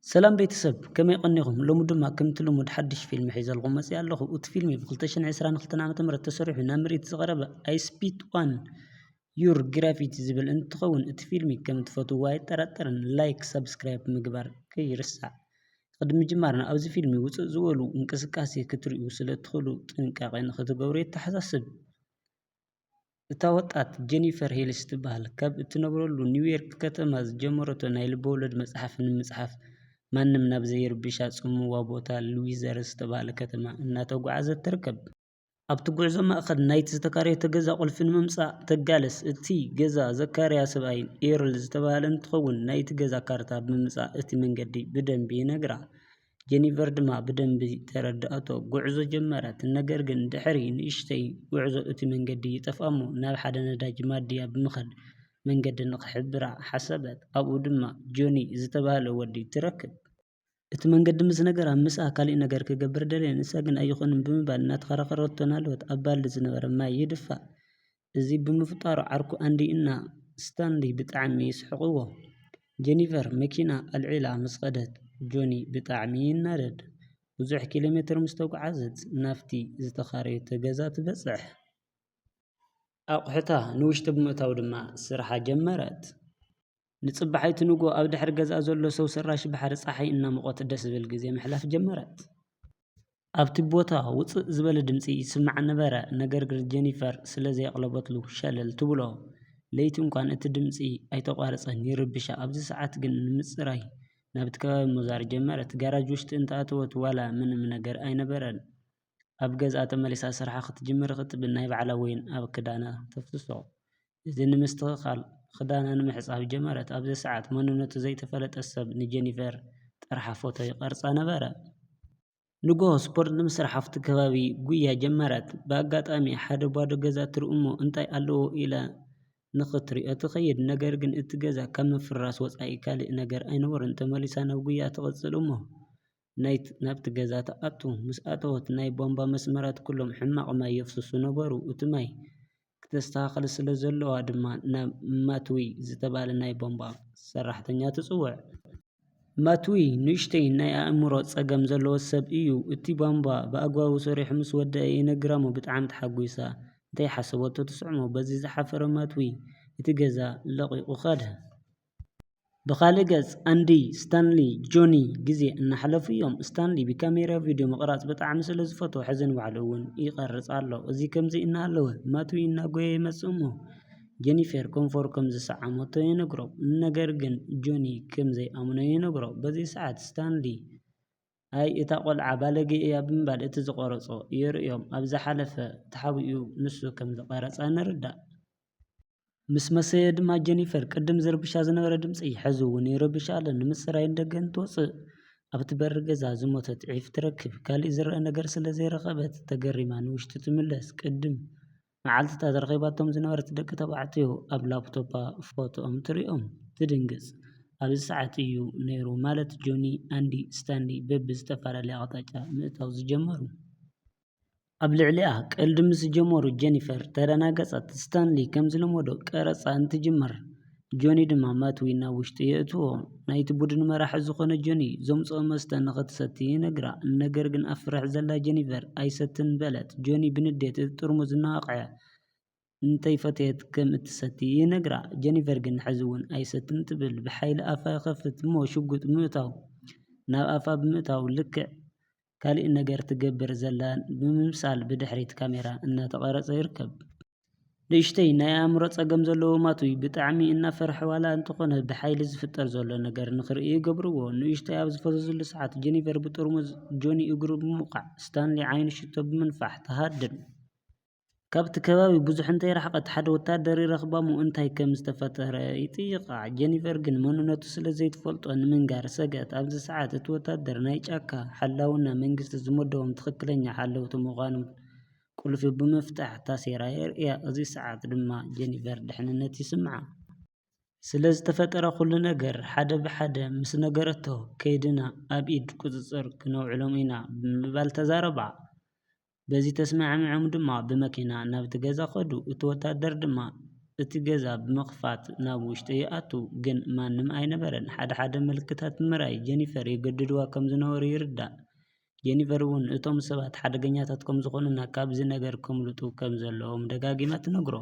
ሰላም ቤተሰብ፣ ከመይ ቀኒኹም? ሎሚ ድማ ከምቲ ልሙድ ሓድሽ ፊልም ሒዘልኩም መፂእ ኣለኹ። እቲ ፊልም ብ ክልተ ሽሕን ዕስራን ክልተን ዓመተ ምህረት ተሰሪሑ ናብ ምርኢት ዝቐረበ I Spit on Your Gravity ዝብል እንትኸውን፣ እቲ ፊልም ከም ትፈትውዎ ኣይጠራጠርን። ላይክ፣ ሳብስክራይብ ምግባር ከይርሳዕ። ቅድሚ ምጅማርና ኣብዚ ፊልም ውፅእ ዝበሉ እንቅስቃሴ ክትርእዩ ስለ እትኽእሉ ጥንቃቄ ንኽትገብሩ የተሓሳስብ። እታ ወጣት ጀኒፈር ሄልስ ትበሃል። ካብ እትነብረሉ ኒውዮርክ ከተማ ዝጀመረቶ ናይ ልበወለድ መጽሓፍ ንምጽሓፍ ማንም ናብ ዘይርብሻ ጽምዋ ቦታ ሉዊዘር ዝተባህለ ከተማ እናተጓዓዘት ትርከብ። ኣብቲ ጉዕዞ ማእከል ናይቲ ዝተካረየቶ ገዛ ቁልፊ ንምምጻእ ተጋለስ። እቲ ገዛ ዘካረያ ሰብኣይ ኤርል ዝተባህለ እንትኸውን ናይቲ ገዛ ካርታ ብምምጻእ እቲ መንገዲ ብደንቢ ይነግራ። ጀኒፈር ድማ ብደንቢ ተረድኣቶ። ጉዕዞ ጀመረት። ነገር ግን ድሕሪ ንእሽተይ ጉዕዞ እቲ መንገዲ ይጠፍኣ እሞ ናብ ሓደ ነዳጅ ማድያ ብምኻድ መንገዲ ንኽሕብራ ሓሰበት። ኣብኡ ድማ ጆኒ ዝተባህለ ወዲ ትረክብ። እቲ መንገዲ ምስ ነገራ ምስኣ ካሊእ ነገር ክገብር ደለየ። ንሳ ግን ኣይኾንን ብምባል እናተኸራኸረቶ እናሃለወት ኣብ ባልዲ ዝነበረ ማይ ይድፋእ። እዚ ብምፍጣሩ ዓርኩ ኣንዲ እና ስታንሊ ብጣዕሚ ይስሕቕዎ። ጀኒፈር መኪና ኣልዒላ ምስ ኸደት ጆኒ ብጣዕሚ ይናደድ። ብዙሕ ኪሎ ሜትር ምስ ተጓዓዘት ናብቲ ዝተኻረየቶ ገዛ ትበጽሕ። ኣቑሑታ ንውሽጢ ብምእታው ድማ ስርሓ ጀመረት። ንጽባሒቱ ንግሆ ኣብ ድሕሪ ገዝኣ ዘሎ ሰው ሰራሽ ባሕሪ ጸሓይ እናሞቐት ደስ ዝብል ግዜ ምሕላፍ ጀመረት። ኣብቲ ቦታ ውጽእ ዝበለ ድምጺ ይስማዕ ነበረ፣ ነገር ግን ጀኒፈር ስለ ዘየቕለበትሉ ሸለል ትብሎ። ለይቲ እንኳን እቲ ድምጺ ኣይተቋረጸን፣ ይርብሻ። ኣብዚ ሰዓት ግን ንምጽራይ ናብቲ ከባቢ ምዛር ጀመረት። ጋራጅ ውሽጢ እንተኣተወት ዋላ ምንም ነገር ኣይነበረን። ኣብ ገዝኣ ተመሊሳ ስርሓ ክትጅምር ክትብል ናይ ባዕላ ወይን ኣብ ክዳና ተፍስሶ። እዚ ንምስትኽኻል ክዳና ንምሕጻብ ጀመረት። ኣብዚ ሰዓት መንነቱ ዘይተፈለጠ ሰብ ንጀኒፈር ጥርሓ ፎቶ ይቐርጻ ነበረ። ንግሆ ስፖርት ንምስራሕ ኣብቲ ከባቢ ጉያ ጀመረት። ብኣጋጣሚ ሓደ ባዶ ገዛ ትርኢ እሞ እንታይ ኣለዎ ኢላ ንኽትሪኦ ትኸይድ። ነገር ግን እቲ ገዛ ካብ ምፍራስ ወጻኢ ካልእ ነገር ኣይነበሮን። ተመሊሳ ናብ ጉያ ትቕጽል እሞ ናይት-፣ ናብቲ ገዛ ትኣቱ። ምስ ኣተወት ናይ ቧንቧ መስመራት ኩሎም ሕማቕ ማይ የፍስሱ ነበሩ። እቲ ማይ ክተስተኻኽል ስለ ዘለዋ ድማ ናብ ማትዊ ዝተባህለ ናይ ቧንቧ ሰራሕተኛ ትጽውዕ። ማትዊ ንእሽተይ ናይ ኣእምሮ ጸገም ዘለዎ ሰብ እዩ። እቲ ቧንቧ ብኣግባቡ ሰሪሑ ምስ ወደአ ይነግራ እሞ ብጣዕሚ ተሓጒሳ እንተይሓሰበቶ ትስዕሞ። በዚ ዝሓፈረ ማትዊ እቲ ገዛ ለቒቑ ከደ። ብኻልእ ገጽ ኣንዲ፣ ስታንሊ፣ ጆኒ ግዜ እናሓለፉ እዮም። ስታንሊ ብካሜራ ቪድዮ ምቕራጽ ብጣዕሚ ስለ ዝፈትዎ ሕዚ ንባዕሉ እውን ይቐርጽ ኣሎ። እዚ ከምዚ እናሃለወ ማትዊ እናጎየ ይመጽእ እሞ ጀኒፈር ኮንፎር ከም ዝሰዓመቶ ይነግሮ። ነገር ግን ጆኒ ከም ዘይኣምኖ ይነግሮ። በዚ ሰዓት ስታንሊ ኣይ እታ ቆልዓ ባለጌ እያ ብምባል እቲ ዝቐረጾ የርእዮም። ኣብ ዝሓለፈ ተሓቢኡ ንሱ ከም ዝቐረጻ ንርዳእ። ምስ መሰየ ድማ ጀኒፈር ቅድም ዝርብሻ ዝነበረ ድምጺ ሕዚ እውን ይረብሽ ኣሎ። ንምጽራይ ንደገ እንትወጽእ ኣብቲ በሪ ገዛ ዝሞተት ዒፍ ትረክብ። ካሊእ ዝረአ ነገር ስለ ዘይረኸበት ተገሪማ ንውሽጢ ትምለስ። ቅድም መዓልትታት ረኺባቶም ዝነበረት ደቂ ተባዕትዮ ኣብ ላፕቶፓ ፎቶኦም ትሪኦም ትድንግጽ። ኣብዚ ሰዓት እዩ ነይሩ ማለት ጆኒ፣ ኣንዲ፣ ስታንሊ በቢ ዝተፈላለየ ኣቕጣጫ ምእታው ዝጀመሩ። ኣብ ልዕሊኣ ቀልዲ ምስ ጀመሩ ጀኒፈር ተደናገጸት። ስታንሊ ከም ዝለመዶ ቀረጻ እንትጅምር ጆኒ ድማ ማትዊ ናብ ውሽጢ የእትዎ። ናይቲ ቡድን መራሒ ዝኾነ ጆኒ ዘምጽኦ መስተ ንኽትሰቲ ይነግራ። ነገር ግን ኣብ ፍርሒ ዘላ ጀኒፈር ኣይሰትን በለት። ጆኒ ብንዴት እቲ ጥርሙዝ እናወቕዐ እንተይፈተየት ከም እትሰቲ ይነግራ። ጀኒፈር ግን ሕዚ እውን ኣይሰትን ትብል። ብሓይሊ ኣፋ ይኸፍት እሞ ሽጉጥ ምእታው ናብ ኣፋ ብምእታው ልክዕ ካሊእ ነገር ትገብር ዘላ ብምምሳል ብድሕሪት ካሜራ እናተቐረጸ ይርከብ። ንእሽተይ ናይ ኣእምሮ ጸገም ዘለዎ ማቱይ ብጣዕሚ እናፈርሐ ዋላ እንተኾነ ብሓይሊ ዝፍጠር ዘሎ ነገር ንኽርኢ ይገብርዎ። ንእሽተይ ኣብ ዝፈዘዝሉ ሰዓት ጀኒፈር ብጥርሙዝ ጆኒ እግሩ ብምውቃዕ ስታንሊ ዓይኑ ሽቶ ብምንፋሕ ትሃድም። ካብቲ ከባቢ ብዙሕ እንተይረሓቐት ሓደ ወታደር ይረኽባ እሞ እንታይ ከም ዝተፈጠረ ይጥይቓ። ጀኒፈር ግን መንነቱ ስለ ዘይትፈልጦ ንምንጋር ሰግኣት። ኣብዚ ሰዓት እቲ ወታደር ናይ ጫካ ሓላውና መንግስቲ ዝመደቦም ትኽክለኛ ሓለውቲ ምዃኖም ቁልፊ ብምፍታሕ ታሴራ የርእያ። እዚ ሰዓት ድማ ጀኒፈር ድሕንነት ይስምዓ። ስለ ዝተፈጠረ ኩሉ ነገር ሓደ ብሓደ ምስ ነገረቶ ከይድና ኣብ ኢድ ቁጽጽር ክነውዕሎም ኢና ብምባል ተዛረባ። በዚ ተስማዕሚዖም ድማ ብመኪና ናብቲ ገዛ ከዱ። እቲ ወታደር ድማ እቲ ገዛ ብምኽፋት ናብ ውሽጢ ይኣቱ፣ ግን ማንም ኣይነበረን። ሓደ ሓደ ምልክታት ምርኣይ ጀኒፈር የገድድዋ ከም ዝነበሩ ይርዳእ። ጀኒፈር እውን እቶም ሰባት ሓደገኛታት ከም ዝኾኑና ካብዚ ነገር ከምልጡ ከም ዘለዎም ደጋጊማ ትነግሮ።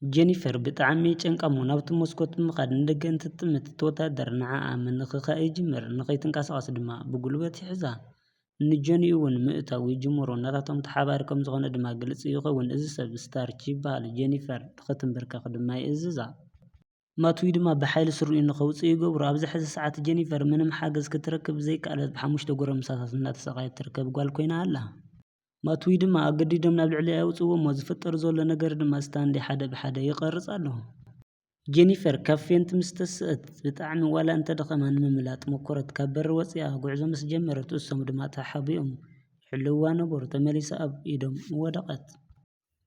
ጀኒፈር ብጣዕሚ ጨንቃ እሞ ናብቲ መስኮት ብምኻድ ንደገ እንትጥምት፣ እቲ ወታደር ንዓኣ ምንኽኻእ ይጅምር። ንኸይትንቀሳቐስ ድማ ብጉልበት ይሕዛ። ንጆኒ እውን ምእታው ይጅምሩ። ናታቶም ተሓባሪ ከም ዝኾነ ድማ ግልጺ ይኸውን። እዚ ሰብ ስታርች ይበሃል። ጀኒፈር ንኸትንብርከኽ ድማ ይእዝዛ። ማቱይ ድማ ብሓይሊ ስሪኡ ንኸውጽእ ይገብሮ። ኣብዚ ሕዚ ሰዓት ጀኒፈር ምንም ሓገዝ ክትረክብ ዘይከኣለት ብሓሙሽተ ጎረምሳታት እናተሰቓየት ትርከብ ጓል ኮይና ኣላ። ማቱይ ድማ ኣገዲዶም ናብ ልዕሊኣ የውጽእዎ እሞ ዝፍጠር ዘሎ ነገር ድማ ስታንሊ ሓደ ብሓደ ይቐርጽ ኣሎ። ጀኒፈር ካብ ፌንት ምስ ተስእት ብጣዕሚ ዋላ እንተደኸማ ንምምላጥ ሞከረት። ካብ በሪ ወጺኣ ጉዕዞ ምስ ጀመረት እሶም ድማ ተሓቢኦም ይሕልውዋ ነበሩ። ተመሊሳ ኣብ ኢዶም ወደቐት።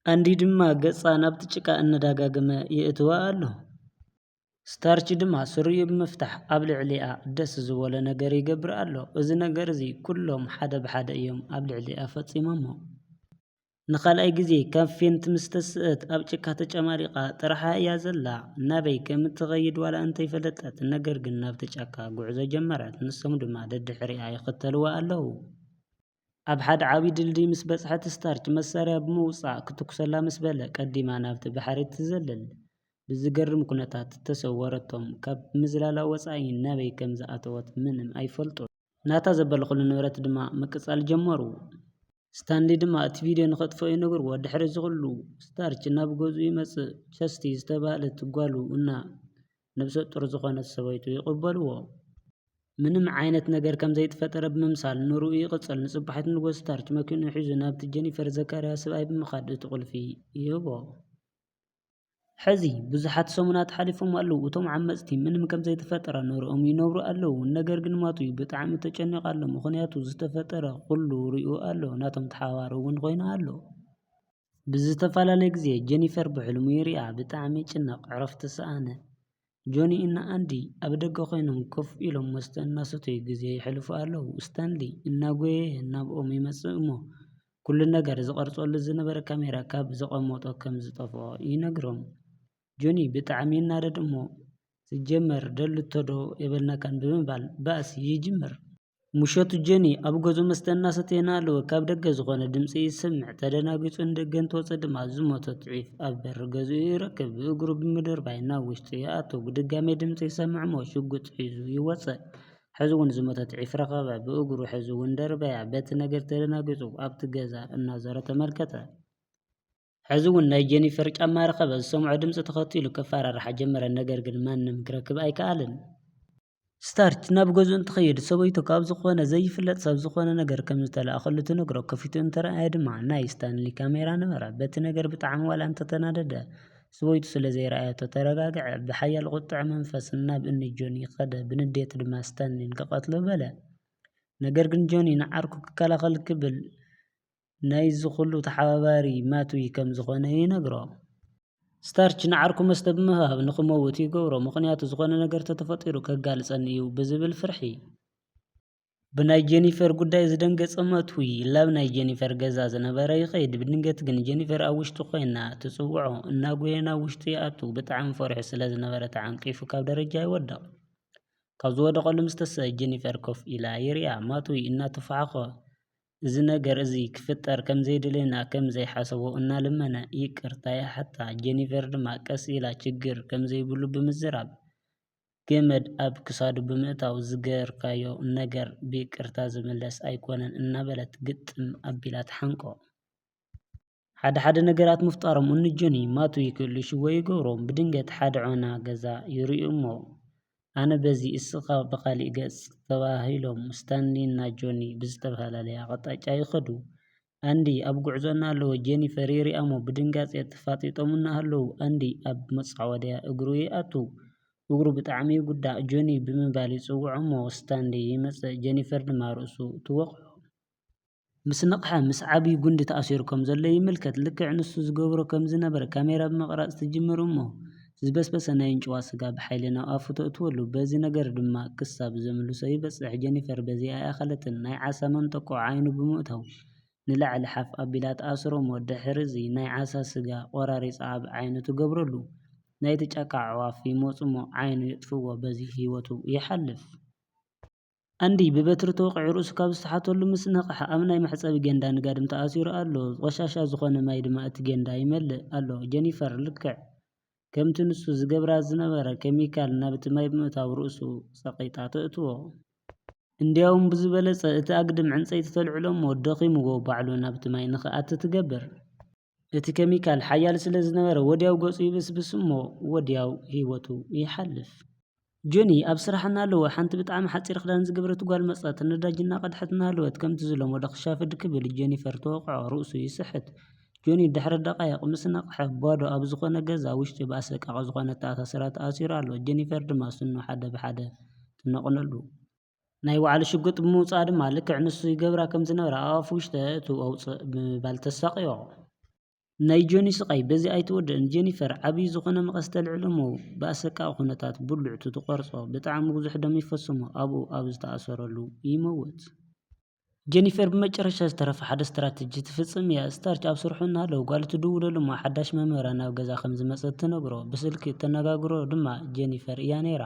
ኣንዲ ድማ ገጻ ናብቲ ጭቃ እናዳጋገመ የእትዋ ኣሎ። ስታርች ድማ ስሪኡ ብምፍታሕ ኣብ ልዕሊኣ ደስ ዝበሎ ነገር ይገብር ኣሎ። እዚ ነገር እዚ ኩሎም ሓደ ብሓደ እዮም ኣብ ልዕሊኣ ፈጺሞሞ። ንኻልኣይ ግዜ ካብ ፌንት ምስ ተስእት ኣብ ጭካ ተጨማሊቓ ጥራሓ እያ ዘላ። ናበይ ከም እትኸይድ ዋላ እንተይፈለጠት፣ ነገር ግን ናብቲ ጫካ ጉዕዞ ጀመረት። ንሶም ድማ ደድሕሪኣ ይኽተልዋ ኣለዉ። ኣብ ሓደ ዓቢ ድልድይ ምስ በጽሐት ስታርች መሳርያ ብምውጻእ ክትኩሰላ ምስ በለ ቀዲማ ናብቲ ባሕሪ ትዘልል። ብዝገርም ኩነታት ተሰወረቶም። ካብ ምዝላላ ወጻኢ ናበይ ከም ዝኣተወት ምንም ኣይፈልጡን። ናታ ዘበለ ኩሉ ንብረት ድማ ምቅጻል ጀመሩ። ስታንሊ ድማ እቲ ቪድዮ ንኸጥፍኦ ይነግርዎ። ድሕሪ እዚ ኩሉ ስታርች ናብ ገዝኡ ይመጽእ። ቸስቲ ዝተባህለት ጓሉ እና ነብሰ ጡር ዝኾነት ሰበይቱ ይቕበልዎ። ምንም ዓይነት ነገር ከም ዘይተፈጠረ ብምምሳል ንርኡ ይቕጽል። ንጽባሒት ንጎ ስታርች መኪንኡ ሒዙ ናብቲ ጀኒፈር ዘካርያ ሰብኣይ ብምኻድ እቲ ቁልፊ ይህቦ። ሕዚ ብዙሓት ሰሙናት ሓሊፎም ኣለዉ። እቶም ዓመጽቲ ምንም ከም ዘይተፈጠረ ንርኦም ይነብሩ ኣለዉ። ነገር ግን ማቱይ ብጣዕሚ ተጨኒቑ ኣሎ። ምኽንያቱ ዝተፈጠረ ኩሉ ሪኡ ኣሎ። ናቶም ተሓባሪ እውን ኮይኑ ኣሎ። ብዝተፈላለየ ግዜ ጀኒፈር ብሕልሙ ይሪኣ። ብጣዕሚ ይጭነቕ፣ ዕረፍቲ ሰኣነ። ጆኒ እና ኣንዲ ኣብ ደገ ኮይኖም ኮፍ ኢሎም መስተ እናሰተዩ ግዜ የሕልፉ ኣለዉ። ስታንሊ እናጎየየ ናብኦም ይመጽእ እሞ፣ ኩሉ ነገር ዝቐርጸሉ ዝነበረ ካሜራ ካብ ዘቐመጦ ከም ዝጠፍኦ ይነግሮም። ጆኒ ብጣዕሚ ይናደድ እሞ፣ "ስጀመር ደልቶ ዶ የበልናካን?" ብምባል ባእሲ ይጅምር። ምሸቱ ጆኒ ኣብ ገዝኡ መስተ እናሰተየ እናሃለወ ካብ ደገ ዝኾነ ድምጺ ይሰምዕ። ተደናጊጹ ንደገ እንትወጽእ ድማ ዝሞተት ዒፍ ኣብ በሪ ገዝኡ ይረክብ። ብእግሩ ብምድርባይ ናብ ውሽጢ ይኣቱ። ብድጋሜ ድምጺ ይሰምዕ እሞ ሽጉጥ ሒዙ ይወጽእ። ሕዚ እውን ዝሞተት ዒፍ ረኸበ። ብእግሩ ሕዚ እውን ደርበያ። በቲ ነገር ተደናጊጹ ኣብቲ ገዛ እናዞረ ተመልከተ። ሕዚ እውን ናይ ጀኒፈር ጫማ ረኸበ። ዝሰምዖ ድምጺ ተኸቲሉ ከፈራርሓ ጀመረ፣ ነገር ግን ማንም ክረክብ ኣይከኣለን። ስታርች ናብ ገዝኡ እንትኸይድ ሰበይቱ ካብ ዝኾነ ዘይፍለጥ ሰብ ዝኾነ ነገር ከም ዝተላእኸሉ ትነግሮ። ከፊቱ እንተረኣየ ድማ ናይ ስታንሊ ካሜራ ነበረ። በቲ ነገር ብጣዕሚ ዋላ እንተተናደደ፣ ሰበይቱ ስለ ዘይረኣየቶ ተረጋግዐ። ብሓያል ቁጥዐ መንፈስ ናብ እኒ ጆኒ ከደ። ብንዴት ድማ ስታንሊን ክቐትሎ በለ። ነገር ግን ጆኒ ንዓርኩ ክከላኸል ክብል ናይዚ ኩሉ ተሓባባሪ ማቱይ ከም ዝኾነ ይነግሮ። ስታርች ንዓርኩ መስተ ብምሃብ ንኽመውት ይገብሮ፣ ምኽንያቱ ዝኾነ ነገር ተተፈጢሩ ከጋልጸኒ እዩ ብዝብል ፍርሒ። ብናይ ጀኒፈር ጉዳይ ዝደንገጸ ማቱይ ላብ ናይ ጀኒፈር ገዛ ዝነበረ ይኸይድ። ብድንገት ግን ጀኒፈር ኣብ ውሽጢ ኮይና ትጽውዖ። እናጎየ ናብ ውሽጢ ይኣቱ። ብጣዕሚ ፈሪሑ ስለ ዝነበረ ተዓንቂፉ ካብ ደረጃ ይወድቕ። ካብ ዝወደቐሉ ምስ ተሰአ ጀኒፈር ኮፍ ኢላ ይሪኣ። ማቱይ እናተፋሕኾ እዚ ነገር እዚ ክፍጠር ከም ዘይደለየና ከም ዘይሓሰቦ እናለመነ ይቅርታ ይሓታ። ጀኒፈር ድማ ቀስ ኢላ ችግር ከም ዘይብሉ ብምዝራብ ገመድ ኣብ ክሳዱ ብምእታው ዝገርካዮ ነገር ብይቅርታ ዝምለስ ኣይኮነን እናበለት ግጥም ኣቢላ ትሓንቆ። ሓደ ሓደ ነገራት ምፍጣሮም እኒ ጆኒ ማቱይ ክእልሽዎ ይገብሮም። ብድንገት ሓደ ዖና ገዛ ይርእዩ እሞ ኣነ በዚ እስኻ ብኻሊእ ገጽ ተባሂሎም ስታንሊ እና ጆኒ ብዝተፈላለየ ኣቕጣጫ ይኸዱ። ኣንዲ ኣብ ጉዕዞ እናሃለወ ጀኒፈር ይሪኣ እሞ ብድንጋጼ ተፋጢጦም እናሃለዉ ኣንዲ ኣብ መጻወድያ እግሩ ይኣቱ። እግሩ ብጣዕሚ ይጉዳእ። ጆኒ ብምባል ይጽውዖ እሞ ስታንሊ ይመጽእ። ጀኒፈር ድማ ርእሱ ትወቕዖ። ምስ ነቕሐ ምስ ዓብዪ ጉንዲ ተኣሲሩ ከም ዘሎ ይምልከት። ልክዕ ንሱ ዝገብሮ ከም ዝነበረ ካሜራ ብምቕራጽ ትጅምር እሞ ዝበስበሰ ናይ ኣንጭዋ ስጋ ብሓይሊ ናብ ኣፉ ተእትወሉ። በዚ ነገር ድማ ክሳብ ዘምልሶ ይበጽሕ። ጀኒፈር በዚ ኣይኣኸለትን። ናይ ዓሳ መንጠቆ ዓይኑ ብምእታው ንላዕሊ ሓፍ ኣቢላ ትኣስሮ እሞ ድሕሪ እዚ ናይ ዓሳ ስጋ ቆራሪጻ ኣብ ዓይኑ ትገብረሉ። ናይቲ ጫካ ኣዕዋፍ ይመጹ እሞ ዓይኑ የጥፍዎ፣ በዚ ህይወቱ ይሓልፍ። ኣንዲ ብበትሪ ተወቒዑ ርእሱ ካብ ዝተሓተሉ ምስ ነቕሐ ኣብ ናይ መሕጸቢ ገንዳ ንጋድም ተኣሲሩ ኣሎ። ቆሻሻ ዝኾነ ማይ ድማ እቲ ገንዳ ይመልእ ኣሎ። ጀኒፈር ልክዕ ከምቲ ንሱ ዝገብራ ዝነበረ ኬሚካል ናብቲ ማይ ብምእታው ርእሱ ጸቒጣ ተእትዎ። እንዲያውም ብዝበለጸ እቲ ኣግድም ዕንጸይቲ ተልዕሎ እሞ ደኺምዎ ባዕሉ ናብቲ ማይ ንኽኣቲ ትገብር። እቲ ኬሚካል ሓያል ስለ ዝነበረ ወዲያው ገጹ ይብስብስ እሞ ወዲያው ህይወቱ ይሓልፍ። ጆኒ ኣብ ስራሕ እናለወ ሓንቲ ብጣዕሚ ሓጺር ክዳን ዝገበረት ጓል መጸት። ነዳጅ እናቐድሐት እናሃለወት ከምቲ ዝለመዶ ክሻፍድ ክብል ጀኒፈር ተወቕዖ፣ ርእሱ ይስሕት። ጆኒ ድሕሪ ደቓይቕ ምስ ነቕሐ ባዶ ኣብ ዝኾነ ገዛ ውሽጢ ብኣሰቃቒ ዝኾነ ኣተኣሳስራ ተኣሲሩ ኣሎ። ጀኒፈር ድማ ስኑ ሓደ ብሓደ ትነቕነሉ። ናይ ባዕሉ ሽጉጥ ብምውጻእ ድማ ልክዕ ንሱ ይገብራ ከም ዝነበረ ኣብ ኣፍ ውሽጢ እቱ ኣውጽእ ብምባል ተሳቕዮ። ናይ ጆኒ ስቓይ በዚ ኣይተወደእን። ጀኒፈር ዓብዪ ዝኾነ መቐስ ተልዕል እሞ ብኣሰቃቒ ኩነታት ብልዕቱ ትቖርጾ። ብጣዕሚ ብዙሕ ደም ይፈስሞ ኣብኡ ኣብ ዝተኣሰረሉ ይመውት። ጀኒፈር ብመጨረሻ ዝተረፈ ሓደ ስትራተጂ ትፍጽም እያ። ስታርች ኣብ ስርሑ እናሃለወ ጓሉ ትድውለሉ እሞ ሓዳሽ መምህራ ናብ ገዛ ከም ዝመጸት ትነግሮ። ብስልኪ እተነጋግሮ ድማ ጀኒፈር እያ ነይራ።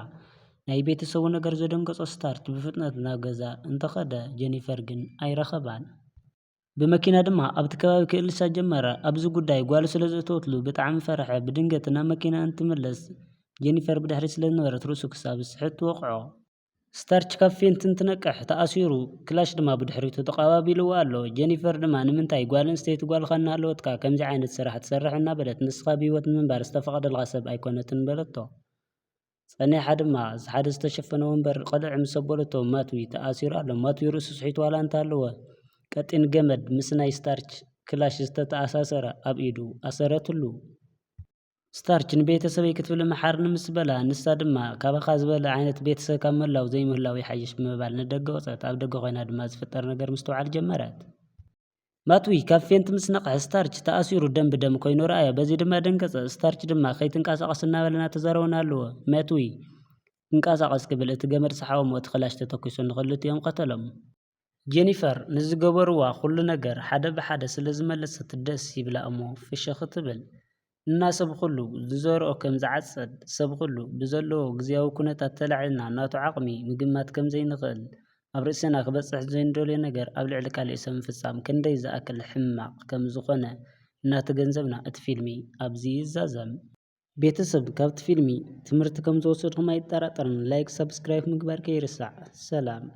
ናይ ቤተሰቡ ነገር ዘደንገጾ ስታርች ብፍጥነት ናብ ገዛ እንተኸደ ጀኒፈር ግን ኣይረኸባን። ብመኪና ድማ ኣብቲ ከባቢ ክእልሻ ጀመረ። ኣብዚ ጉዳይ ጓሉ ስለ ዘእተወትሉ ብጣዕሚ ፈርሐ። ብድንገት ናብ መኪና እንትምለስ ጀኒፈር ብድሕሪት ስለ ዝነበረት ርእሱ ክሳብ ዝስሕት ትወቕዖ። ስታርች ካብ ፌንት እንትነቅሕ ተኣሲሩ፣ ክላሽ ድማ ብድሕሪቱ ተቐባቢልዎ ኣሎ። ጀኒፈር ድማ ንምንታይ ጓል ኣንስተይቲ ጓልኻ እናሃለወትካ ከምዚ ዓይነት ስራሕ ትሰርሕ እናበለት ንስኻ ብህይወት ንምንባር ዝተፈቐደልካ ሰብ ኣይኮነትን በለቶ። ጸኒሓ ድማ ሓደ ዝተሸፈነ ወንበር ቅልዕ ምስ ኣበለቶ ማትዊ ተኣሲሩ ኣሎ። ማትዊ ርእሱ ስሒቱ ዋላ እንተሃለወ ቀጢን ገመድ ምስ ናይ ስታርች ክላሽ ዝተተኣሳሰረ ኣብ ኢዱ ኣሰረትሉ። ስታርች ንቤተሰበይ ክትብል መሓርኒ ምስ በላ ንሳ ድማ ካባኻ ዝበለ ዓይነት ቤተሰብ ካብ ምህላው ዘይምህላው ይሓይሽ ብምባል ንደገ ወጸት። ኣብ ደገ ኮይና ድማ ዝፍጠር ነገር ምስትውዓል ጀመረት። ማትዊ ካብ ፌንት ምስ ነቕሐ ስታርች ተኣሲሩ ደም ብደም ኮይኑ ረኣዮ። በዚ ድማ ደንገጸ። ስታርች ድማ ከይትንቀሳቐስ እናበለ እናተዛረበ ኣለዎ። ማትዊ ክንቀሳቐስ ክብል እቲ ገመድ ሰሓቦ እሞ እቲ ክላሽ ተተኲሱ ንኽልቲኦም ቀተሎም። ጀኒፈር ንዝገበርዋ ኩሉ ነገር ሓደ ብሓደ ስለ ዝመለሰት ደስ ይብላ እሞ ፍሽኽ ትብል። እና ሰብ ኩሉ ዝዘርኦ ከም ዝዓጽድ ሰብ ኩሉ ብዘለዎ ግዝያዊ ኩነታት ተላዒልና ናቱ ዓቕሚ ምግማት ከም ዘይንኽእል ኣብ ርእስና ክበጽሕ ዘይንደልዮ ነገር ኣብ ልዕሊ ካሊእ ሰብ ምፍጻም ክንደይ ዝኣክል ሕማቕ ከም ዝኾነ እናተገንዘብና እቲ ፊልሚ ኣብዚ ይዛዘም። ቤተሰብ ካብቲ ፊልሚ ትምህርቲ ከም ዝወሰድኩም ኣይጠራጠርን። ላይክ፣ ሳብስክራይብ ምግባር ከይርሳዕ። ሰላም።